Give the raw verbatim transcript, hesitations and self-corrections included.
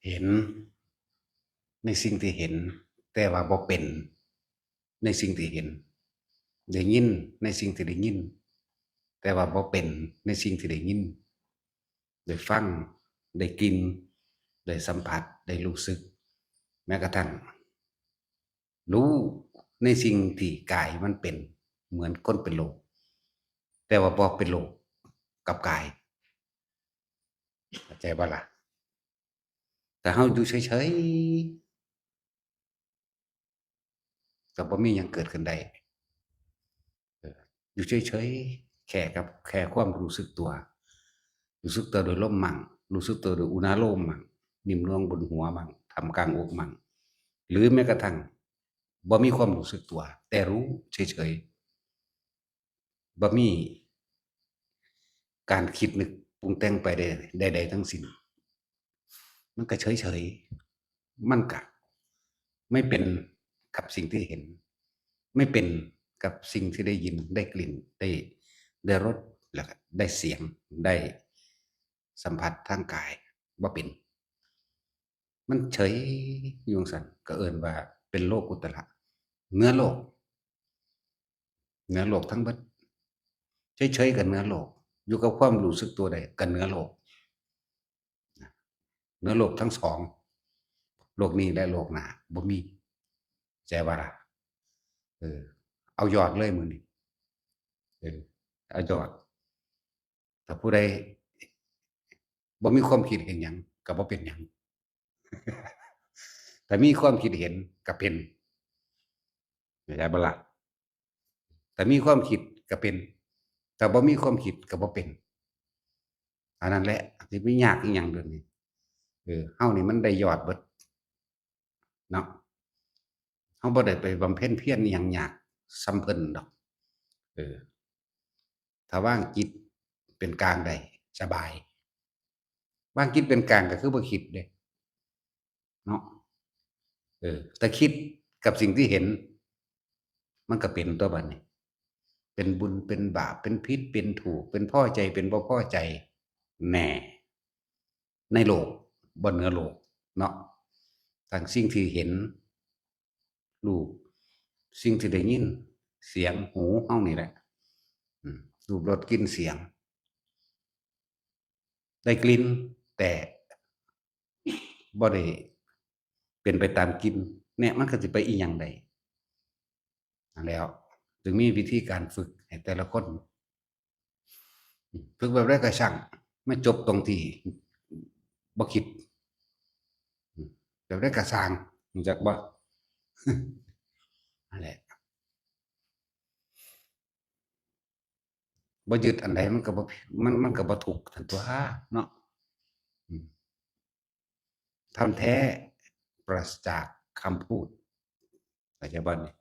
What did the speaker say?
เห็นในสิ่งที่เห็น แต่ว่าบ่เป็นในสิ่งที่เห็น ได้ยินในสิ่งที่ได้ยิน แต่ว่าบ่เป็นในสิ่งที่ได้ยิน ได้ฟัง ได้กลิ่น ได้สัมผัส ได้รู้สึก แม้กระทั่ง รู้ในสิ่งที่กายมันเป็น เหมือนคนเป็นโรค แต่ว่าบ่เป็นโรคกับกาย เข้าใจบ่ล่ะ? แต่เฮาอยู่เฉยๆ ก็บ่มีหยังเกิดขึ้นได้ เออ อยู่เฉยๆ แค่กับ แค่ความรู้สึกตัว รู้สึกตัวโดยลมมั่ง รู้สึกตัวโดยอุณาโลมมั่ง นิ่มนวลบนหัวมั่ง ท่ามกลางอกมั่ง หรือแม้กระทั่งบ่มีความรู้สึกตัว แต่รู้เฉยๆ บ่มีการคิดนึกปรุงแต่งไปใดๆ ทั้งสิ้น มันก็เฉยๆ มันก็ไม่เป็นกับสิ่งที่เห็น ไม่เป็นกับสิ่งที่ได้ยิน ได้กลิ่น ได้ ได้รส แล้วก็ได้เสียง ได้สัมผัสทางกาย บ่เป็น มันเฉยอยู่จั่งซั้น ก็เอิ้นว่าเป็นโลกุตตระ เหนือโลก เหนือโลกทั้งเบิด เฉยๆ ก็เหนือโลก อยู่กับความรู้สึกตัวได้ก็เหนือโลก เหนือโลกทั้งสอง โลกนี้และโลกหน้าบ่มี ใจว่าล่ะ เออ เอายอดเลยมื้อนี้ เออ เอายอด ถ้าผู้ใดบ่มีความคิดเห็นหยัง ก็บ่เป็นหยัง ถ้ามีความคิดเห็นก็เป็น เข้าใจบ่ล่ะ? ถ้ามีความคิดก็เป็น ถ้าบ่มีความคิดก็บ่เป็น อันนั้นแหละ สิไปยากอีหยังเดี๋ยวนี้ เออ เฮานี่มันได้ยอดเบิด เนาะ เฮาบ่ได้ไปบำเพ็ญเพียรอิหยังยากส่ำเพิ่นดอก เออ ถ้าวางจิตเป็นกลางได้ สบาย วางจิตเป็นกลางก็คือบ่คิดเด้ เนาะ เออ แต่คิดกับสิ่งที่เห็น มันก็เป็นตัวบัดนี้ เป็นบุญ เป็นบาป เป็นผิด เป็นถูก เป็นพอใจ เป็นบ่พอใจ แน่ ในโลก บ่เหนือโลก เนาะ ทั้งสิ่งที่เห็น รูป สิ่งที่ได้ยิน เสียง หูเฮานี่แหละ อืม รูป รส กลิ่น เสียง ได้กลิ่น แต่บ่ได้เป็นไปตามกลิ่น เนี่ย มันก็สิไปอีหยังได้ นั่นแหล้ว จึงมีวิธีการฝึกให้แต่ละคน ฝึกแบบใดก็ช่าง มาจบตรงที่บ่คิด แบบใดก็ช่าง รู้จักบ่? นั่นแหละ บ่ยึดอันใดมันก็บ่ มัน มันก็บ่ทุกข์นั่นตั๊วเนาะ อืม ธรรมแท้ปราศจากคำพูด เข้าใจบ่นี่?